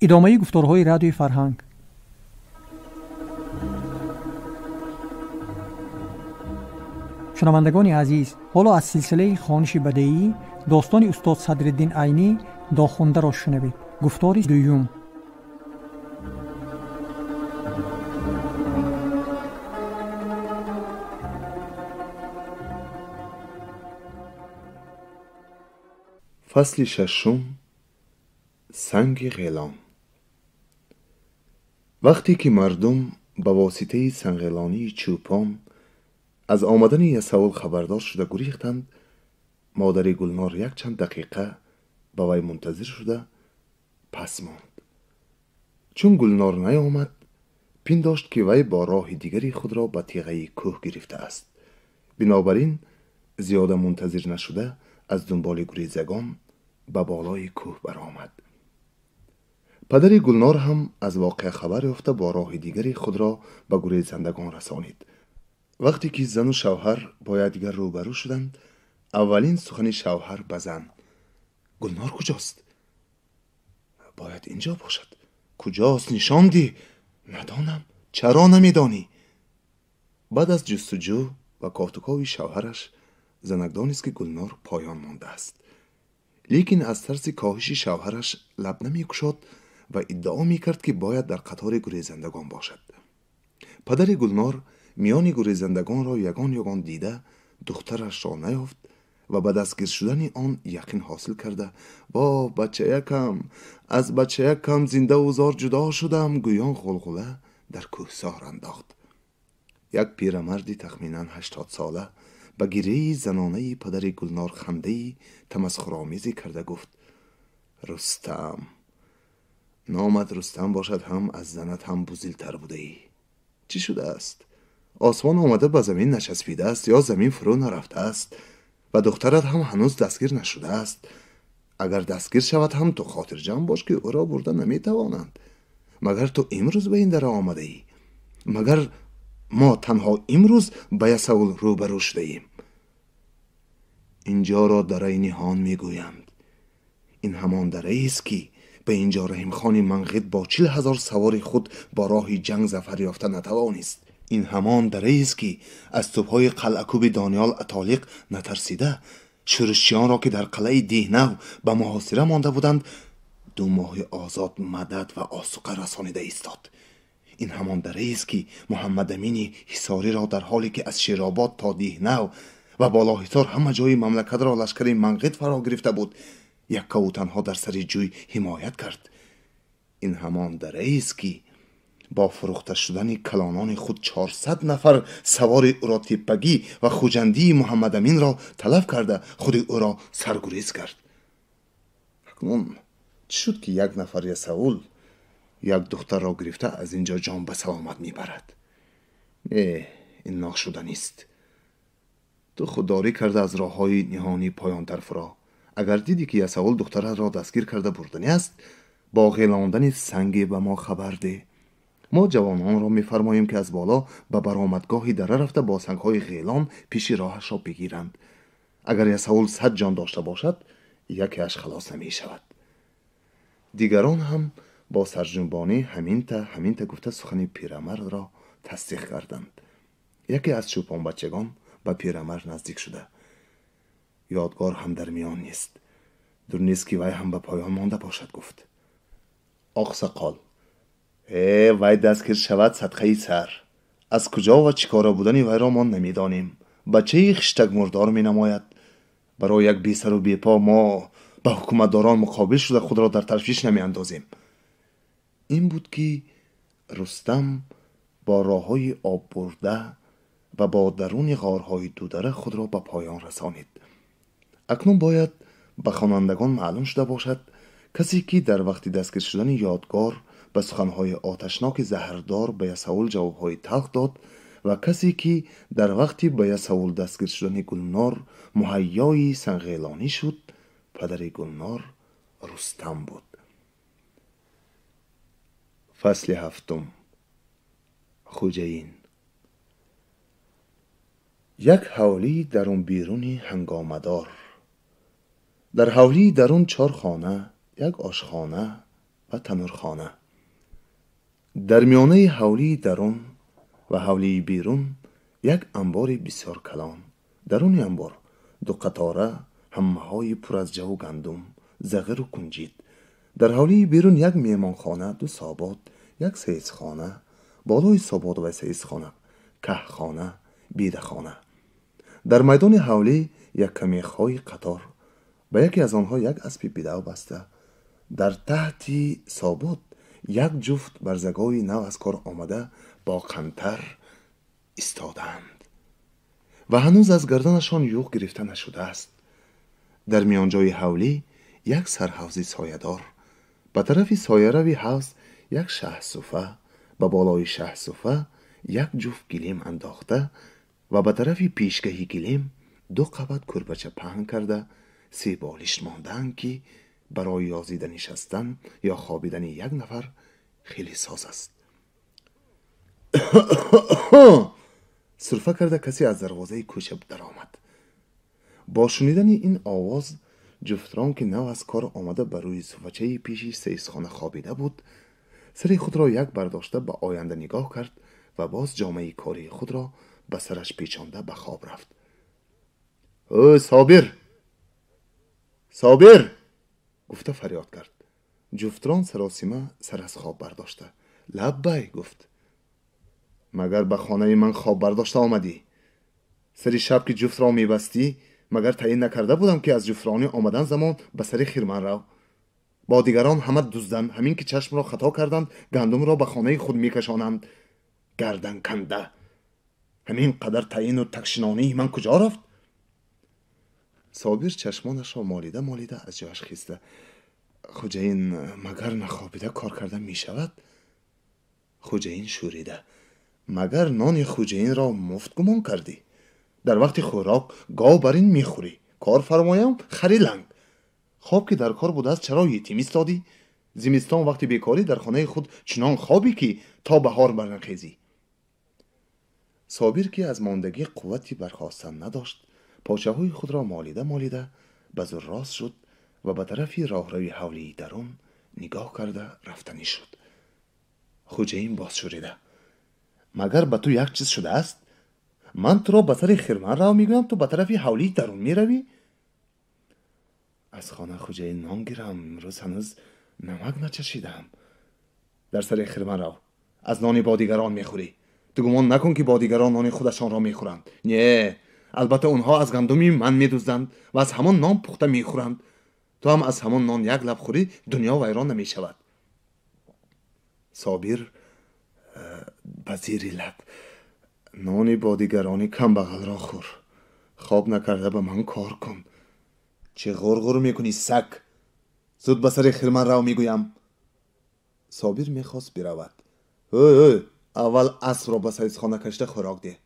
Идомаи гуфторҳои радиои фарҳанг. Шунавандагони азиз, ҳоло аз силсилаи хониши бадеӣ достони устод Садриддин Айнӣ Дохундаро шунавед. Гуфтори дуюм. Фасли шашум. Санги ғелон. Вақте ки мардум ба воситаи сангғелонии чӯпон аз омадани Ясавул хабардор шуда гурехтанд, модари Гулнор якчанд дақиқа ба вай мунтазир шуда пас монд. Чун Гулнор наёмад, пиндошт ки вай бо роҳи дигари худро ба теғаи кӯҳ гирифтааст. Бинобар ин зиёда мунтазир нашуда аз дунболи гурезагон ба болои кӯҳ баромад. Падари Гулнор ҳам аз воқеа хабар ёфта бо роҳи дигари худро ба гурезандагон расонид. Вақте ки зану шавҳар бо якдигар рӯбарӯ шуданд, аввалин сухани шавҳар ба зан: Гулнор куҷост? Бояд инҷо бошад. Куҷост? Нишон диҳ. Надонам. Чаро намедонӣ? Баъд аз ҷустуҷӯ ва кофтукови шавҳараш занак донист, ки Гулнор поён мондааст. Лекин аз тарси коҳиши шавҳараш лаб намекушод ва иддао мекард, ки бояд дар қатори гурезандагон бошад. Падари Гулнор миёни гурезандагонро ягон ягон дида духтарашро наёфт ва ба дастгир шудани он яқин ҳосил карда: «Во бачаякам, аз бачаякам зиндаву зор ҷудо шудам», гӯён ғулғула дар кӯҳсор андохт. Як пирамарди тахминан 80сола ба гирияи занонаи падари Гулнор хандаи тамасхуромезе карда гуфт: «Рустам, номат Рустам бошад ҳам аз занат ҳам бузилтар будаӣ. Чӣ шудааст? Осмон омада ба замин начаспидааст ё замин фурӯ нарафтааст ва духтарат ҳам ҳанӯз дастгир нашудааст. Агар дастгир шавад ҳам ту хотирҷамъ бош, ки ӯро бурда наметавонанд. Магар ту имрӯз ба ин дара омадаӣ? Магар мо танҳо имрӯз ба Ясавул рӯбарӯ шудаем? Инҷоро дараи ниҳон мегӯянд. Ин ҳамон дараест, ки ба инҷо Раҳимхони Манғит бо 40 000 савори худ бо роҳи ҷанг зафар ёфта натавонист. Ин ҳамон дараест, ки аз тӯбҳои қалъакӯби Дониёл Атолиқ натарсида шӯришчиёнро, ки дар қалъаи Диҳнав ба муҳосира монда буданд, 2 моҳи озод мадад ва осуқа расонида истод. Ин ҳамон дараест, ки Муҳаммадамини Ҳисориро дар ҳоле ки аз Шеробод то Диҳнав ва Болоҳисор ҳама ҷои мамлакатро лашкари Манғит фаро гирифта буд, яккаву танҳо дар сари ҷӯй ҳимоят кард. Ин ҳамон дараест, ки бо фурӯхта шудани калонони худ 400 нафар савори ӯро теппагӣ ва хуҷандии Муҳаммадаминро талаф карда худи ӯро саргурез кард. Акнун чӣ шуд, ки як нафар Ясавул як духтарро гирифта аз ин ҷо ҷон ба саломат мебарад? Не, ин ношуданист. Ту худдорӣ карда аз роҳҳои ниҳонӣ поёнтар фуро. Агар дидӣ, ки Ясавул духтаратро дастгир карда бурданӣ аст, бо ғелондани санге ба мо хабар деҳ. Мо ҷавононро мефармоем, ки аз боло ба баромадгоҳи дара рафта бо сангҳои ғелон пеши роҳашро бигиранд. Агар Ясавул 100 ҷон дошта бошад, якеаш халос намешавад». Дигарон ҳам бо сарҷунбонӣ ҳаминта гуфта сухани пирамардро тасдиқ карданд. Яке аз чӯпонбачагон ба пирамард наздик шуда: «Ёдгор ҳам дар миён нест. Дур нест, ки вай ҳам ба поён монда бошад», гуфт. Оқсақол: «Э, вай дастгир шавад садқаи сар. Аз куҷо ва чӣ кора будани вайро мо намедонем. Бачаи хиштакмурдор менамояд. Барои як бесару бепо мо ба ҳукуматдорон муқобил шуда худро дар ташвиш намеандозем». Ин буд, ки Рустам бо роҳҳои оббурда ва бо даруни ғорҳои дудара худро ба поён расонид. Акнун бояд ба хонандагон маълум шуда бошад, касе ки дар вақти дастгир шудани Ёдгор ба суханҳои оташноки заҳрдор ба Ясавул ҷавобҳои талх дод ва касе ки дар вақти ба Ясавул дастгир шудани Гулнор муҳайёи сангғелонӣ шуд, падари Гулнор Рустам буд. Фасли ҳафтум. Хуҷаин. Як ҳавлии дарун-беруни ҳангомадор. Дар ҳавлии дарун 4 хона, як ошхона, ва танурхона. Дар миёнаи ҳавлии дарун ва ҳавлии берун як анбори бисёр калон. Даруни анбор ду қатора ҳаммаҳои пур аз ҷаву гандум, зағиру кунҷид. Дар ҳавлии берун як меҳмонхона, ду собот, як саисхона, болои собот ва саисхона каҳхона, бедахона. Дар майдони ҳавлӣ як камехҳои қатор, ба яке аз онҳо як аспи бедав баста. Дар таҳти собот як ҷуфт барзагови нав аз кор омада бо қантар истодаанд ва ҳанӯз аз гарданашон юғ гирифта нашудааст. Дар миёнҷои ҳавлӣ як сарҳавзи соядор, ба тарафи соярави ҳавз як шаҳсуфа, ба болои шаҳсуфа як ҷуфт гилем андохта ва ба тарафи пешгаҳи гилем ду қабат кӯрпача паҳн карда се болишт мондаанд, ки барои ёзида нишастан ё хобидани як нафар хеле соз аст. Сурфа карда касе аз дарвозаи кӯча даромад. Бо шунидани ин овоз ҷуфтрон, ки нав аз кор омада ба рӯи суфачаи пеши саисхона хобида буд, сари худро як бардошта ба оянда нигоҳ кард ва боз ҷомаи кории худро ба сараш печонда ба хоб рафт. Ӯ Собир! Собир! Гуфта фарёд кард. Ҷуфтрон саросима сар аз хоб бардошта. Лаббай! Гуфт. Магар ба хонаи ман хоб бардошта омадӣ? Сари шаб ки ҷуфтро мебастӣ, магар таъин накарда будам, ки аз ҷуфтронӣ омадан замон ба сари хирман рав? Бо дигарон ҳама дузданд, ҳамин ки чашмро хато карданд, гандумро ба хонаи худ мекашонанд. Гардан канда! Ҳамин қадар таъину такшинонии ман куҷо рафт? Собир чашмонашро молида молида аз ҷояш хиста. Хуҷаин, магар нахобида кор карда мешавад? Хуҷаин шӯрида. Магар нони хуҷаинро муфт гумон кардӣ? Дар вақти хӯрок гов бар ин мехӯрӣ. Кор фармоям, хари ланг. Хоб ки дар кор будааст, чаро етим истодӣ? Зимистон вақти бекорӣ дар хонаи худ чунон хобӣ, ки то баҳор барнахезӣ. Собир, ки аз мондагӣ қуввати бархостан надошт, почаҳои худро молида молида ба зур рост шуд ва ба тарафи роҳрави ҳавлии дарун нигоҳ карда рафтанӣ шуд. Хуҷаин боз шӯрида. Магар ба ту як чиз шудааст? Ман туро ба сари хирман рав мегӯям, ту ба тарафи ҳавлии дарун меравӣ? Аз хона хуҷаин нон гирам, имрӯз ҳанӯз намак начашидаам. Дар сари хирман рав, аз нони бо дигарон мехӯрӣ. Ту гумон накун, ки бо дигарон нони худашонро мехӯранд. Не, албатта онҳо аз гандуми ман медузданд ва аз ҳамон нон пухта мехӯранд. Ту ҳам аз ҳамон нон як лаб хӯрӣ, дунё вайрон намешавад. Собир ба зири лаб: нони бо дигарони камбағалро хӯр, хоб накарда ба ман кор кун. Чӣ ғурғур мекунӣ, саг? Зуд ба сари хирман рав мегӯям. Собир мехост биравад. Ӯ ӯ, аввал аспро ба саисхона кашида хӯрок деҳ.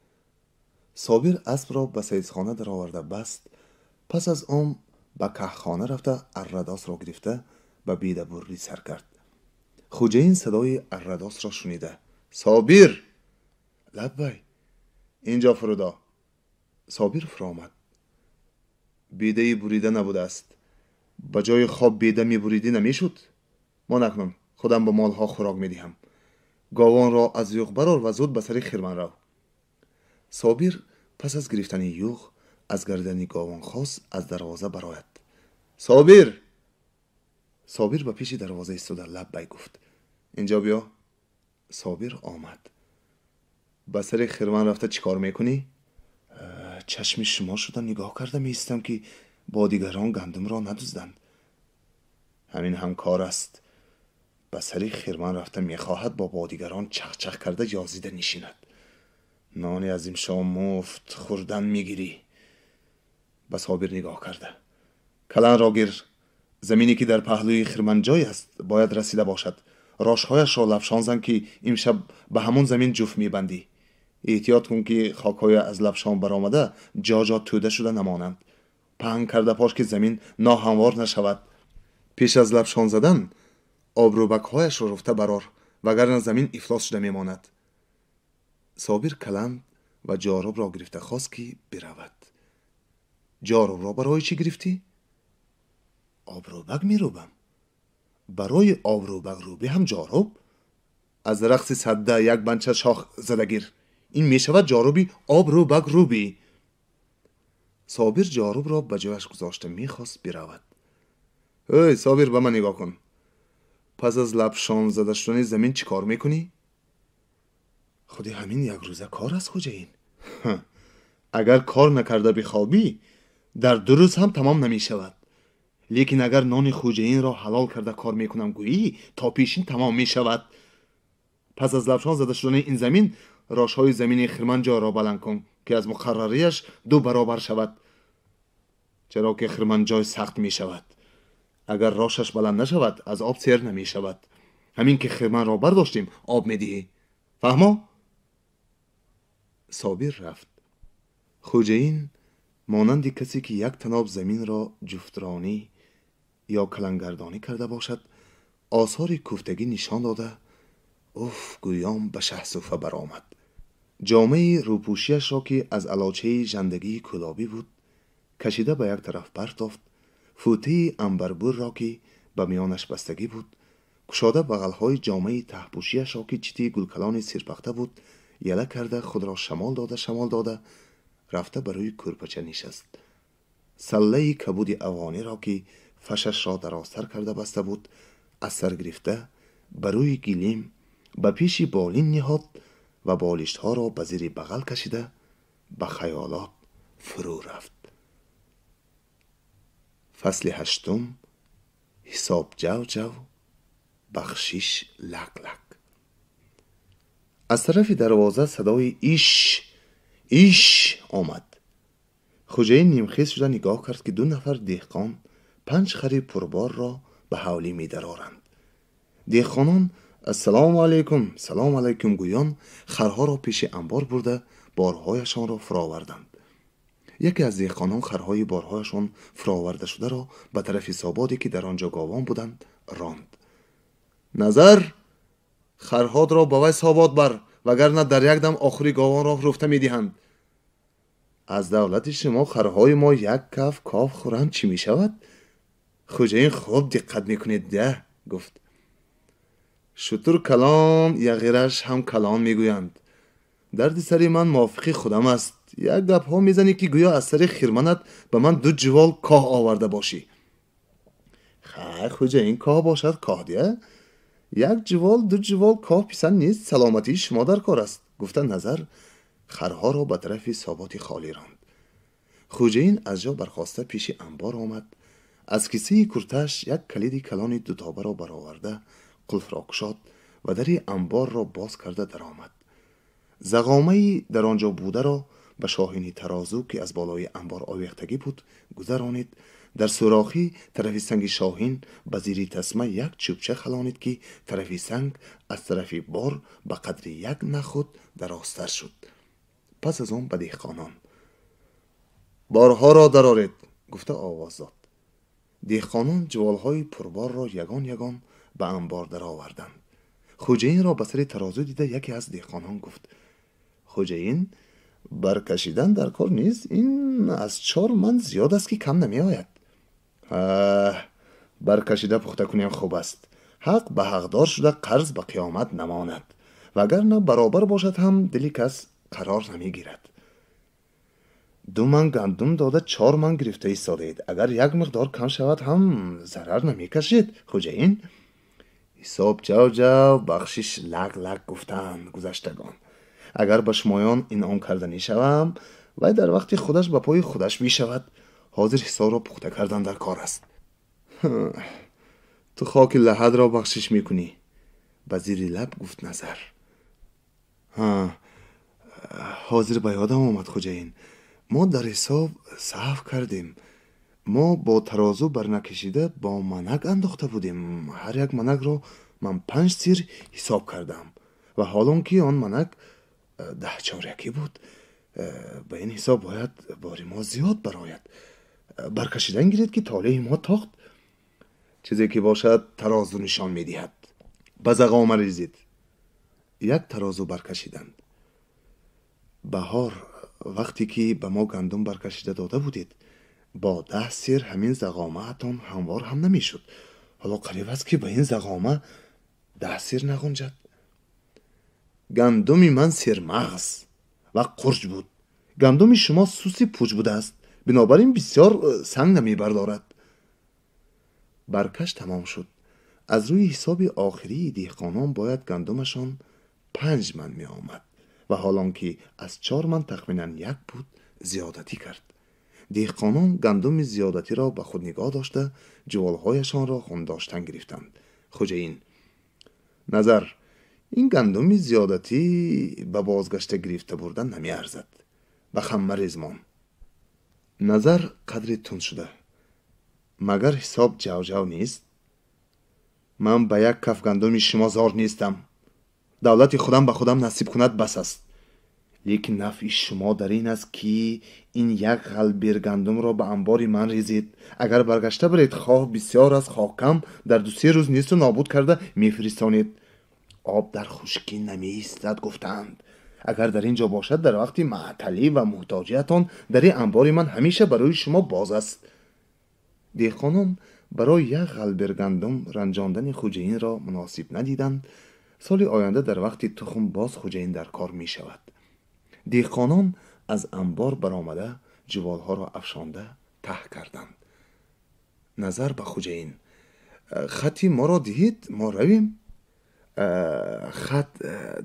Собир аспро ба саисхона дароварда баст. Пас аз он ба каҳхона рафта аррадосро гирифта ба бедабуррӣ сар кард. Хуҷаин садои аррадосро шунида. Собир! Лаббай! Инҷо фурудо. Собир фуромад. Бедаи бурида набудааст. Ба ҷои хоб беда мебуридӣ намешуд? Мон акнун худам ба молҳо хӯрок медиҳам. Говонро аз юғ барор ва зуд ба сари хирман рав. Собир пас аз гирифтани юғ аз гардани говон хост аз дарвоза барояд. Собир! Собир ба пеши дарвоза истода лаббай гуфт. Инҷо биё. Собир омад. Ба сари хирман рафта чӣ кор мекунӣ? Чашми шумо шуда нигоҳ карда меистам, ки бо дигарон гандумро надузданд. Ҳамин ҳам кор аст. Ба сари хирман рафта мехоҳад бо бодигарон чахчах карда ёзида нишинад. Нони азимшо муфт хӯрдан мегирӣ. Ба Собир нигоҳ карда. Каланро гир. Замине ки дар паҳлӯи хирман ҷой аст, бояд расида бошад. Рошҳояшро лабшон зан, ки имшаб ба ҳамон замин ҷуфт мебандӣ. Эҳтиёт кун, ки хокҳои аз лабшон баромада ҷо-ҷо тӯда шуда намонанд. Паҳн карда пош, ки замин ноҳамвор нашавад. Пеш аз лабшон задан обрӯбакҳояшро руфта барор, вагарна замин ифлос шуда мемонад. Собир каланд ва ҷорубро гирифта хост, ки биравад. Ҷорубро барои чӣ гирифтӣ? Обрӯбак мерӯбам. Барои обрӯ ба грубӣ ҳам ҷоруб? Аз рақси садда як банча шох задагир, ин мешавад ҷоруби обрӯ ба грубӣ. Собир ҷорубро ба ҷояш гузошта мехост биравад. Эй Собир, ба ман нигоҳ кун. Пас аз лабшон зада шудани замин чӣ кор мекунӣ? Худи ҳамин як рӯза кор аст, хоҷаин. Агар кор накарда бихобӣ, дар 2 рӯз ҳам тамом намешавад. Лекин агар нони хоҷаинро ҳалол карда кор мекунам гӯӣ, то пешин тамом мешавад. Пас аз лабшон зада шудани ин замин, рошҳои замини хирманҷойро баланд кун, ки аз муқаррарияш 2 баробар шавад, чаро ки хирманҷой сахт мешавад. Агар рошаш баланд нашавад, аз об сер намешавад. Ҳамин ки хирманро бардоштем, об медиҳӣ. Фаҳмо? Собир рафт. Хоҷаин монанди касе ки як таноб заминро ҷуфтронӣ ё калангардонӣ карда бошад, осори кӯфтагӣ нишон дода, уф гӯён ба шаҳсуфа баромад. Ҷомаи рӯпӯшиашро, ки аз алочаи жандагии кӯлобӣ буд, кашида ба як тараф партофт. Футаи амбарбурро, ки ба миёнаш бастагӣ буд, кушода бағалҳои ҷомаи таҳпӯшиашро, ки чити гулкалони сирпахта буд, яла карда худро шамол дода шамол дода рафта ба рӯи кӯрпача нишаст. Саллаи кабуди афғониро, ки фашашро дарозтар карда баста буд, аз сар гирифта ба рӯи гилим ба пеши болин ниҳод ва болиштҳоро ба зери бағал кашида ба хаёлот фурӯ рафт. Фасли 8. Ҳисоб ҷав-ҷав, бахшиш лак-лак. Аз тарафи дарвоза садои иш иш омад. Хоҷаин нимхез шуда нигоҳ кард, ки 2 нафар деҳқон 5 хари пурборро ба ҳавлӣ медароранд. Деҳқонон ассалому алайкум, салому алайкум гӯён харҳоро пеши амбор бурда борҳояшонро фуроварданд. Яке аз деҳқонон харҳои борҳояшон фуроварда шударо ба тарафи сободе, ки дар он ҷо говон буданд, ронд. Назар, харҳотро ба вай собод бар, вагарна дар як дам охири говонро руфта медиҳанд. Аз давлати шумо харҳои мо як каф коф хӯранд чӣ мешавад? Хоҷаин хуб диққат мекунед, да, гуфт. Шутур калон, яғираш ҳам калон мегӯянд. Дарди сари ман мувофиқи худам аст. Як гапҳо мезанӣ, ки гӯё аз сари хирманат ба ман 2 ҷувол коҳ оварда бошӣ. Хай, хоҷаин, коҳ бошад коҳ дия. 1 ҷувол, 2 ҷувол коҳ писанд нест, саломатии шумо дар кор аст, гуфта Назар харҳоро ба тарафи соботи холӣ ронд. Хоҷаин аз ҷо бархоста пеши амбор омад. Аз кисаи куртааш як калиди калони дутобаро бароварда қулфро кушод ва дари амборро боз карда даромад. Зағомаи дар он ҷо бударо ба шоҳини тарозу, ки аз болои амбор овехтагӣ буд, гузаронид. Дар сӯрохӣ тарафи санги шоҳин ба зири тасма як чӯбча халонид, ки тарафи санг аз тарафи бор ба қадри як нахуд дарозтар шуд. Пас аз он ба деҳқонон: борҳоро дароред, гуфта овоз дод. Деҳқонон ҷуволҳои пурборро ягон ягон ба амбор дароварданд. Хоҷаинро ба сари тарозу дида яке аз деҳқонон гуфт: хоҷаин, баркашидан дар кор нест, ин аз 4 ман зиёд аст, ки кам намеояд. Баркашида пухта кунем хуб аст. Ҳақ ба ҳақдор шуда қарз ба қиёмат намонад, вагарна баробар бошад ҳам дили кас қарор намегирад. 2 ман гандум дода 4 ман гирифта истодаед. Агар як миқдор кам шавад ҳам зарар намекашед, хоҷаин. Ҳисоб ҷав-ҷав, бахшиш лак-лак, гуфтанд гузаштагон. Агар ба шумоён инъом карда нешавам, вай дар вақти худаш ба пои худаш мешавад. Ҳозир ҳисобро пухта кардан дар кор аст. Ту хоки лаҳадро бахшиш мекунӣ, ба зири лаб гуфт Назар. Ҳозир ба ёдам омад, хоҷаин. Мо дар ҳисоб саҳв кардем. Мо бо тарозу барнакашида бо манак андохта будем. Ҳар як манакро ман 5 сир ҳисоб кардам ва ҳолон ки он манак 10 чорякӣ буд, ба ин ҳисоб бояд бори мо зиёд барояд. Баркашидан гиред, ки толеи мо тохт. Чизе ки бошад тарозу нишон медиҳад. Ба зағома резид. Як тарозу баркашиданд. Баҳор вақте ки ба мо гандум баркашида дода будед, бо 10 сир ҳамин зағомаатон ҳамвор ҳам намешуд. Ҳоло қариб аст, ки ба ин зағома 10 сер нағунҷад. Гандуми ман сермағз ва қурч буд. Гандуми шумо суси пуч будааст, бинобар ин бисёр санг намебардорад. Баркаш тамом шуд. Аз рӯи ҳисоби охирии деҳқонон бояд гандумашон 5 ман меомад ва ҳолон ки аз 4 ман тахминан 1 пуд зиёдатӣ кард. Деҳқонон гандуми зиёдатиро ба худ нигоҳ дошта, ҷуволҳояшонро хундоштан гирифтанд. Хуҷаин: назар, ин гандуми зиёдатӣ ба бозгашта гирифта бурдан намеарзад. Ба хамма резмон. Назар қадри тунд шуда: магар ҳисоб ҷавҷав нест? Ман ба як каф гандуми шумо зор нестам. Давлати худам ба худам насиб кунад, бас аст. Лекин нафъи шумо дар ин аст, ки ин як ғалбер гандумро ба амбори ман резед. Агар баргашта баред, хоҳ бисёр аст, хоҳ кам, дар 2-3 рӯз несту нобуд карда мефиристонед. Об дар хушкӣ намеистад, гуфтаанд. Агар дар ин ҷо бошад, дар вақти маъталӣ ва муҳтоҷиятон дари амбори ман ҳамеша барои шумо боз аст. Деҳқонон барои як ғалбер гандум ранҷондани хуҷаинро муносиб надиданд. Соли оянда дар вақти тухм боз хуҷаин дар кор мешавад. Деҳқонон аз амбор баромада ҷуволҳоро афшонда таҳ карданд. Назар ба хуҷаин: хати моро диҳед, мо равем. Хат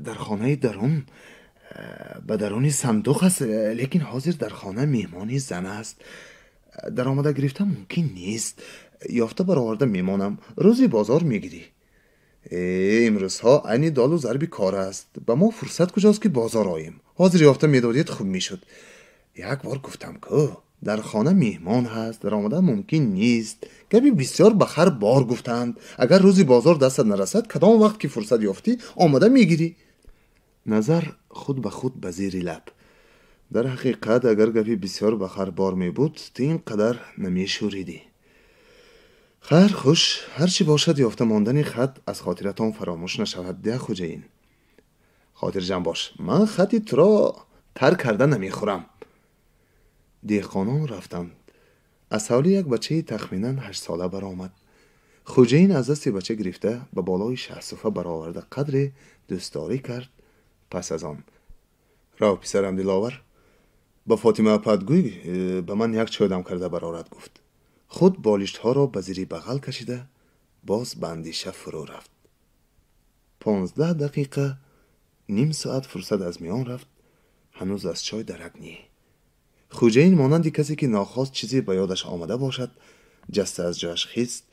дар хонаи дарун, ба даруни сандуқ аст, лекин ҳозир дар хона меҳмони зан аст. Даромада гирифта мумкин нест. Ёфта бароварда мемонам. Рӯзи бозор мегирӣ. Имрӯзҳо айни долу зарби кор аст. Ба мо фурсат куҷост, ки бозор оем? Ҳозир ёфта медодед, хуб мешуд. Як бор гуфтам, ку дар хона меҳмон ҳаст, даромадан мумкин нест. Гапи бисёр ба хар бор гуфтанд. Агар рӯзи бозор дастат нарасад, кадом вақт ки фурсат ёфтӣ, омада мегирӣ. Назар худ ба худ ба зери лаб: дар ҳақиқат, агар гапи бисёр ба хар бор мебуд, ту ин қадар намешӯридӣ. Хайр, хуш, ҳар чӣ бошад, ёфта мондани хат аз хотиратон фаромӯш нашавад, дия хуҷаин. Хотирҷамъ бош, ман хати туро тар карда намехӯрам. Деҳқонон рафтанд. Аз ҳавлӣ як бачаи тахминан 8-сола баромад. Хуҷаин аз дасти бача гирифта ба болои шаҳсуфа бароварда қадре дӯстдорӣ кард. Пас аз он: рав, писарам Диловар, ба Фотима падгӯй ба ман як чойдам карда барорад, гуфт. Худ болиштҳоро ба зири бағал кашида боз ба андеша фурӯ рафт. 15 дақиқа, ним соат фурсат аз миён рафт, ҳанӯз аз чой дарак не. Хуҷаин монанди касе ки нохост чизе ба ёдаш омада бошад, ҷаста аз ҷояш хист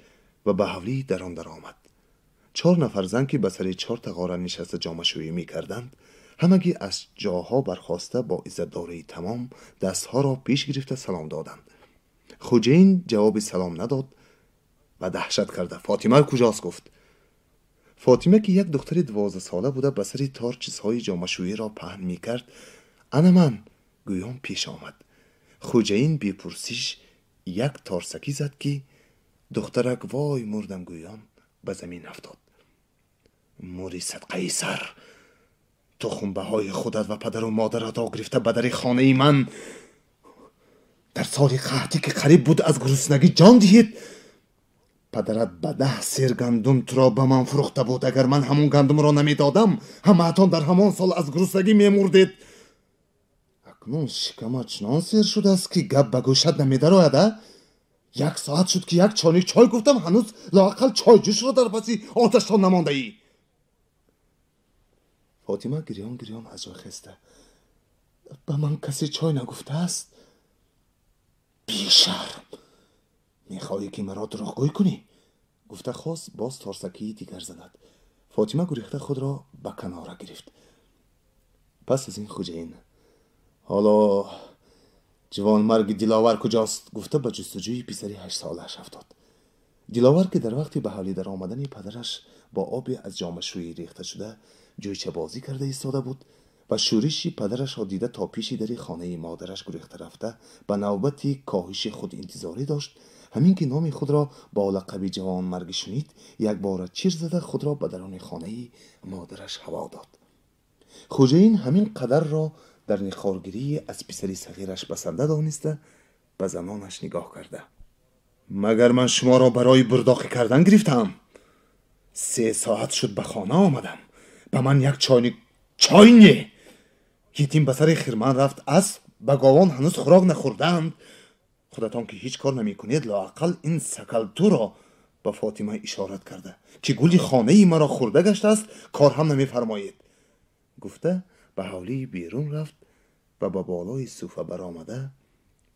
ва ба ҳавлии дарон даромад. 4 нафар зан, ки ба сари 4 тағора нишаста ҷомашӯӣ мекарданд, ҳамагӣ аз ҷоҳо бархоста бо иззатдории тамом дастҳоро пеш гирифта салом доданд. Хуҷаин ҷавоби салом надод ва даҳшат карда: Фотима куҷост? гуфт. Фотима, ки як духтари 12-сола буда, ба сари тор чизҳои ҷомашӯиро паҳн мекард, ана ман гӯён пеш омад. Хуҷаин бепурсиш як торсакӣ зад, ки духтарак вой мурдам гӯён ба замин афтод. Мури садқаи сар, ту хунбаҳои худат ва падару модаратро гирифта ба дари хонаи ман дар соли қаҳтӣ, ки қариб буд аз гуруснагӣ ҷон диҳед. Падарат ба 10 сер гандум туро ба ман фурӯхта буд. Агар ман ҳамон гандумро намедодам, ҳамаатон дар ҳамон сол аз гуруснагӣ мемурдед. Акнун шикамат чунон сер шудааст, ки гап ба гӯшат намедарояд. А як соат шуд, ки як чойник чой гуфтам, ҳанӯз лоақал чойҷӯшро дар паси оташтон намондаӣ. Фотима гирён гирён аз ҷой хеста: ба ман касе чой нагуфтааст? Бешарм, мехоҳӣ ки маро дурӯғгӯй кунӣ? Гуфта хост боз торсакии дигар занад. Фотима гурехта худро ба канора гирифт. Пас аз ин хуҷаин: ҳоло ҷавонмарги Диловар куҷост? гуфта ба ҷустуҷӯи писари 8-солааш афтод. Диловар, ки дар вақти ба ҳавлӣ даромадани падараш бо оби аз ҷомашӯӣ рехта шуда ҷӯйчабозӣ карда истода буд ва шӯриши падарашро дида то пеши дари хонаи модараш гурехта рафта ба навбати коҳиши худ интизорӣ дошт, ҳамин ки номи худро бо лақаби ҷавонмаргӣ шунид, якбора чир зада худро ба даруни хонаи модараш ҳаво дод. Хуҷаин ҳамин қадарро дар нихоргирии аз писари сағираш басанда дониста ба занонаш нигоҳ карда. Магар ман шуморо барои бурдоқӣ кардан гирифтаам? 3 соат шуд ба хона омадам. Ба ман як чойник чой не. Ятим ба сари хирман рафт, асп ба говон ҳанӯз хӯрок нахӯрдаанд. Худатон ки ҳеҷ кор намекунед, лоақал ин сакалтуро ба Фотима ишорат карда, ки гули хонаи маро хӯрда гаштааст, кор ҳам намефармоед. Гуфта ба ҳавлии берун рафт ва ба болои суфа баромада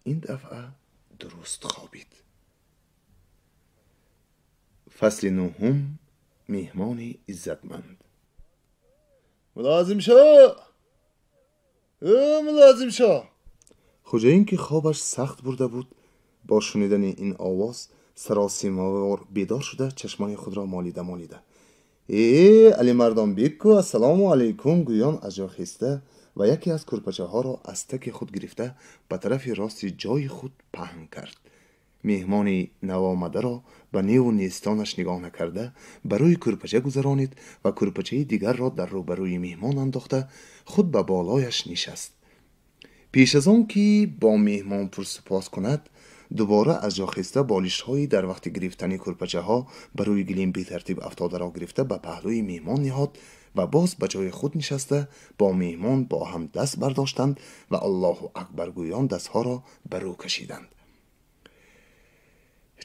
ин дафъа дуруст хобид. Фасли нуҳум. Меҳмони иззатманд. Мулозим шо! Ӯ мулозим шо! Хуҷаин ки хобаш сахт бурда буд, бо шунидани ин овоз саросимавор бедор шуда чашмони худро молида молида э Алимардон бекку, ассалому алайкум гӯён аз ҷо хеста ва яке аз курпачаҳоро аз таки худ гирифта ба тарафи рости ҷои худ паҳн кард. Меҳмони навомадаро ба неву нестонаш нигоҳ накарда ба рӯи курпача гузаронид ва курпачаи дигарро дар рӯбарӯи меҳмон андохта худ ба болояш нишаст. Пеш аз он ки бо меҳмон пурсупос кунад, дубора аз ҷо хеста болиштҳои дар вақти гирифтани курпачаҳо ба рӯи гилим бетартиб афтодаро гирифта ба паҳлӯи меҳмон ниҳод ва боз ба ҷои худ нишаста бо меҳмон бо ҳам даст бардоштанд ва Аллоҳу акбар гӯён дастҳоро ба рӯ кашиданд.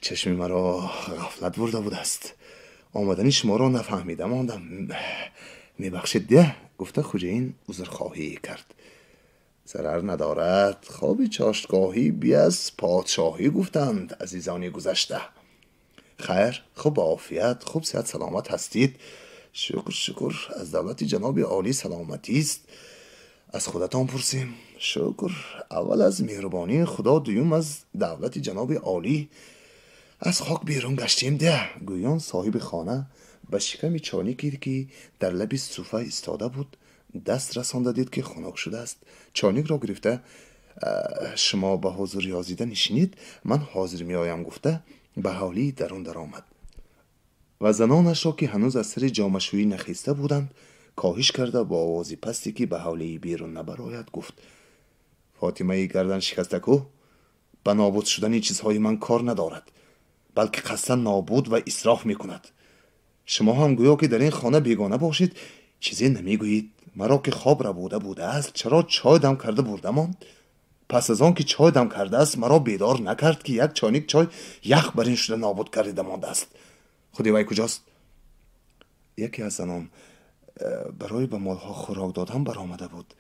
Чашми маро ғафлат бурда будааст. Омадани шуморо нафаҳмида мондам. Мебахшед деҳ, гуфта хуҷаин узрхоҳӣ кард. Зарар надорад, хоби чоштгоҳӣ биаз подшоҳӣ гуфтанд азизони гузашта. Хайр, хуб ба офият, хуб сиҳат саломат ҳастид. Шукр шукр, аз давлати ҷаноби олӣ саломатист. Аз худатон пурсем. Шукр, аввал аз меҳрубонии худо, дуюм аз давлати ҷаноби олӣ. Аз хок берун гаштем деҳ, гӯён соҳиби хона ба шиками чойнике ки дар лаби суфа истода буд даст расонда дид ки хунук шудааст. Чойникро гирифта шумо ба ҳузур ёзида нишинед, ман ҳозир меоям гуфта ба ҳавлии дарун даромад ва занонашро ки ҳанӯз аз сари ҷомашӯӣ нахиста буданд коҳиш карда бо овози пасте ки ба ҳавлии берун набарояд гуфт: Фотимаи гардан шикастакӯ ба нобуд шудани чизҳои ман кор надорад, балки қасдан нобуд ва исроф мекунад. Шумо ҳам гӯё ки дар ин хона бегона бошед, чизе намегӯед. Маро ки хоб рабуда будааст, чаро чой дам карда бурда монд? Пас аз он ки чой дам кардааст, маро бедор накард ки як чойник чой ях бар ин шуда нобуд кардида мондааст. Худи вай куҷост? Яке аз занон барои ба молҳо хӯрок додан баромада буд.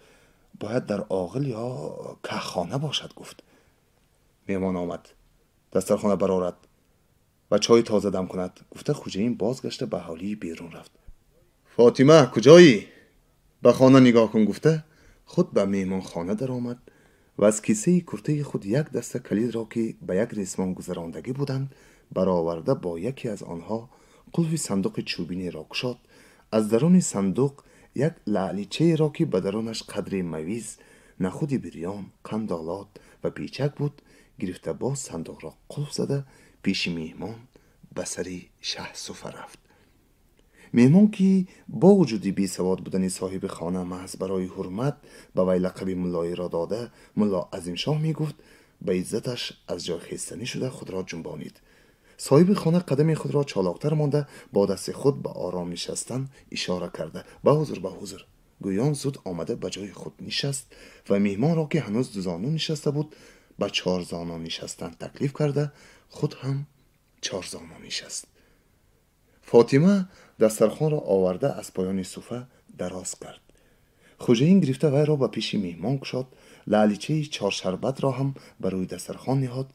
Бояд дар оғил ё каххона бошад, гуфт. Меҳмон омад, дастархона барорад ва чой тоза дам кунад, гуфта хуҷаин бозгашта ба ҳавлии берун рафт. Фотима куҷоӣ? Ба хона нигоҳ кун, гуфта худ ба меҳмонхона даромад ва аз кисаи куртаи худ як даста калидро ки ба як ресмон гузарондагӣ буданд бароварда бо яке аз онҳо қулфи сандуқи чӯбинеро кушод. Аз даруни сандуқ як лаъличаеро ки ба дарунаш қадри мавиз, нахуди бирён, қандолот ва печак буд гирифта боз сандуқро қулф зада пеши меҳмон ба сари шаҳсуфа рафт. Меҳмон ки бо вуҷуди бесавод будани соҳиби хона маҳз барои ҳурмат ба вай лақаби муллоиро дода мулло Азимшоҳ мегуфт, ба иззаташ аз ҷой хестанӣ шуда худро ҷунбонид. Соҳиби хона қадами худро чолоктар монда бо дасти худ ба ором нишастан ишора карда ба ҳузур, ба ҳузур гӯён зуд омада ба ҷои худ нишаст ва меҳмонро ки ҳанӯз дузону нишаста буд ба чорзону нишастан таклиф карда худ ҳам чорзону нишаст. Фотима дастархонро оварда аз поёни суфа дароз кард. Хуҷаин гирифта вайро ба пеши меҳмон кушод, лаъличаи чоршарбатро ҳам ба рӯи дастархон ниҳод,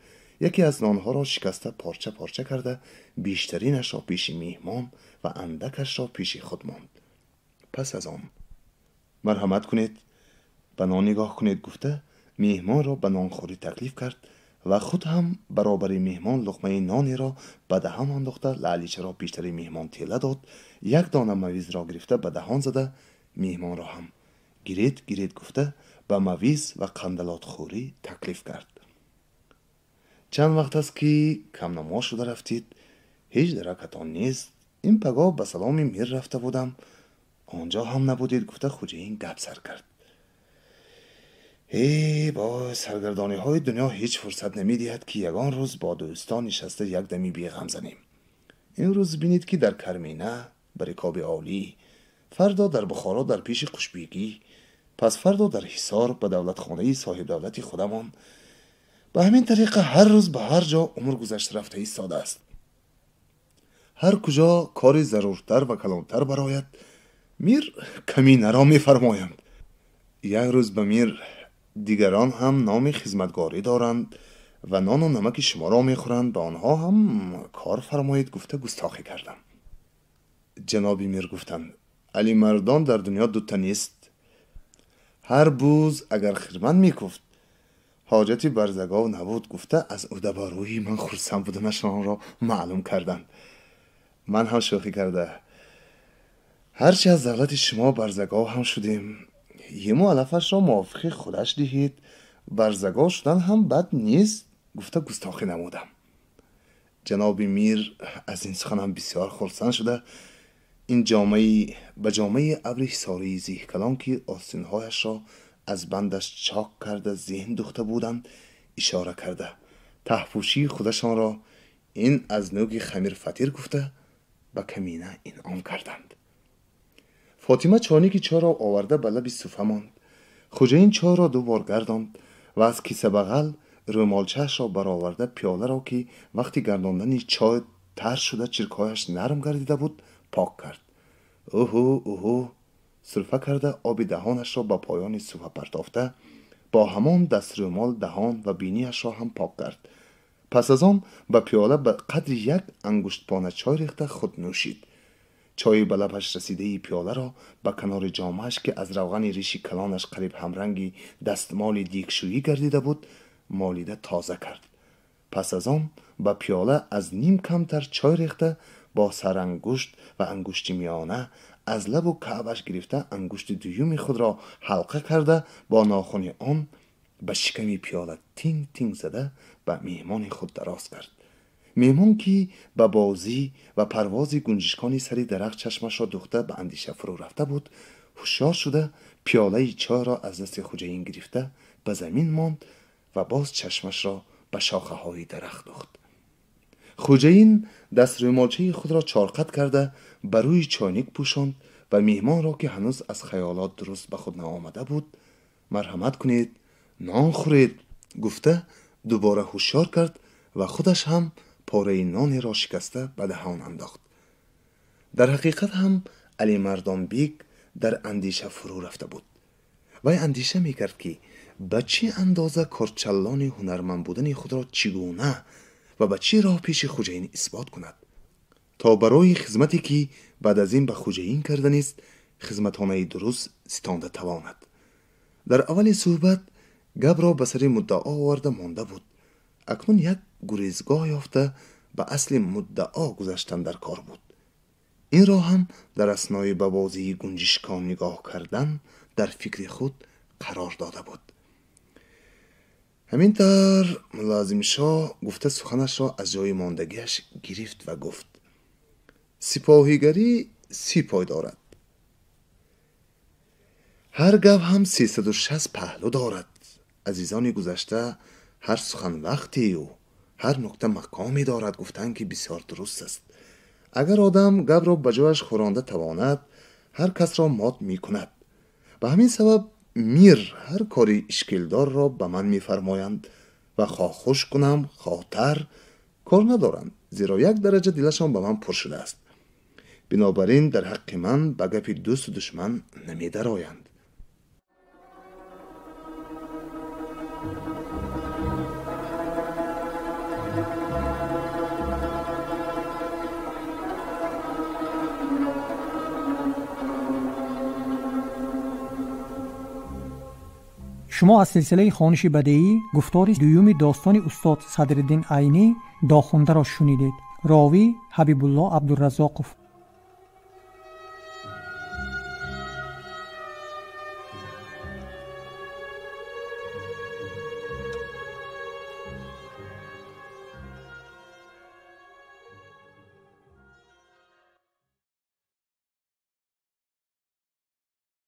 яке аз нонҳоро шикаста порча порча карда бештаринашро пеши меҳмон ва андакашро пеши худ монд. Пас аз он марҳамат кунед, ба нон нигоҳ кунед, гуфта меҳмонро ба нонхӯрӣ таклиф кард ва худ ҳам баробари меҳмон луқмаи нонеро ба даҳон андохта лаъличаро пештари меҳмон тела дод, як дона мавизро гирифта ба даҳон зада меҳмонро ҳам гиред гиред гуфта ба мавиз ва қандалотхӯрӣ таклиф кард. Чанд вақт аст ки камнамо шуда рафтид, ҳеҷ даракатон нест. Ин пагоҳ ба саломи мир рафта будам, онҷо ҳам набудед, гуфта хуҷаин гап сар кард. Эй бой, саргардониҳои дунё ҳеҷ фурсат намедиҳад, ки ягон рӯз бо дӯстон нишаста як дами беғам занем. Имрӯз бинед, ки дар Кармина ба рикоби олӣ, фардо дар Бухоро дар пеши Қушбегӣ, пас фардо дар Ҳисор ба давлатхонаи соҳибдавлати худамон. Ба ҳамин тариқа ҳар рӯз ба ҳар ҷо умр гузашта рафта истодааст. Ҳар куҷо кори заруртар ва калонтар барояд, мир каминаро мефармоянд. Як рӯз ба мир дигарон ҳам номи хизматгорӣ доранд ва нону намаки шуморо мехӯранд, ба онҳо ҳам кор фармоед гуфта густохӣ кардам. Ҷаноби мир гуфтанд: Алимардон дар дунё дута нест. Ҳар буз агар хирман мекуфт, ҳоҷати барзагов набуд гуфта аз ӯдабарӯи ман хурсанд буданашонро маълум карданд. Ман ҳам шӯхӣ карда: ҳарчи аз давлати шумо барзагов ҳам шудем, ему алафашро мувофиқи худаш диҳед, барзагов шудан ҳам бад нест гуфта густохӣ намудам. Ҷаноби мир аз ин суханам бисёр хурсанд шуда, ин ҷомаи ба ҷомаи абри ҳисории зиҳкалон, ки остинҳояшро аз бандаш чок карда зеҳн духта буданд, ишора карда таҳпӯшии худашонро ин аз нӯги хамирфатир гуфта ба камина инъом карданд. Фотима чойники чойро оварда ба лаби суфа монд. Хуҷаин чойро ду бор гардонд ва аз кисабағал рӯмолчаашро бароварда пиёларо, ки вақти гардондани чой тар шуда чиркҳояш нарм гардида буд, пок кард. Уҳу уҳу сурфа карда оби даҳонашро ба поёни суфа партофта, бо ҳамон дастрӯмол даҳон ва бинияшро ҳам пок кард. Пас аз он ба пиёла ба қадри як ангуштпона чой рехта худ нӯшид. Чойи ба лабаш расидаи пиёларо ба канори ҷомааш, ки аз равғани риши калонаш қариб ҳамранги дастмоли дигшӯӣ гардида буд, молида тоза кард. Пас аз он ба пиёла аз ним камтар чой рехта бо сарангушт ва ангушти миёна аз лабу каъбаш гирифта ангушти дуюми худро ҳалқа карда бо нохуни он ба шиками пиёла тинг тинг зада ба меҳмони худ дароз кард. Меҳмон, ки ба бозӣ ва парвози гунҷишкони сари дарахт чашмашро духта ба андеша фурӯ рафта буд, ҳушёр шуда пиёлаи чойро аз дасти хуҷаин гирифта ба замин монд ва боз чашмашро ба шохаҳои дарахт духт. Хуҷаин дастрӯмолчаи худро чорқат карда ба рӯи чойник пӯшонд ва меҳмонро, ки ҳанӯз аз хаёлот дуруст ба худ наомада буд, марҳамат кунед, нон хӯред гуфта дубора ҳушёр кард ва худаш ҳам пораи нонеро шикаста ба даҳон андохт. Дар ҳақиқат ҳам Алимардонбек дар андеша фурӯ рафта буд. Вай андеша мекард, ки ба чӣ андоза корчаллони ҳунарманд будани худро чӣ гуна ва ба чӣ роҳ пеши хуҷаин исбот кунад, то барои хизмате, ки баъд аз ин ба хуҷаин карданист, хизматонаи дуруст ситонда тавонад. Дар аввали суҳбат гапро ба сари муддао оварда монда буд. Акнун як гурезгоҳ ёфта ба асли муддао гузаштан дар кор буд. Инро ҳам дар аснои ба бозии гунҷишкон нигоҳ кардан дар фикри худ қарор дода буд. Ҳамин тавр Мулозимшоҳ гуфта суханашро аз ҷои мондагиаш гирифт ва гуфт: сипоҳигарӣ 30 пой дорад. Ҳар гап ҳам 360 паҳлӯ дорад. Азизони гузашта ҳар сухан вақтею ҳар нукта мақоме дорад гуфтанд, ки бисёр дуруст аст. Агар одам гапро ба ҷояш хӯронда тавонад, ҳар касро мот мекунад. Ба ҳамин сабаб мир ҳар кори ишкилдорро ба ман мефармоянд ва хоҳ хуш кунам, хоҳ тар кор надоранд, зеро як дараҷа дилашон ба ман пур шудааст. Бинобар ин дар ҳаққи ман ба гапи дӯсту душман намедароянд. Шумо аз силсилаи хониши бадеӣ гуфтори дуюми достони устод Садриддин Айнӣ Дохундаро шунидед. Ровӣ Ҳабибулло Абдураззоқов.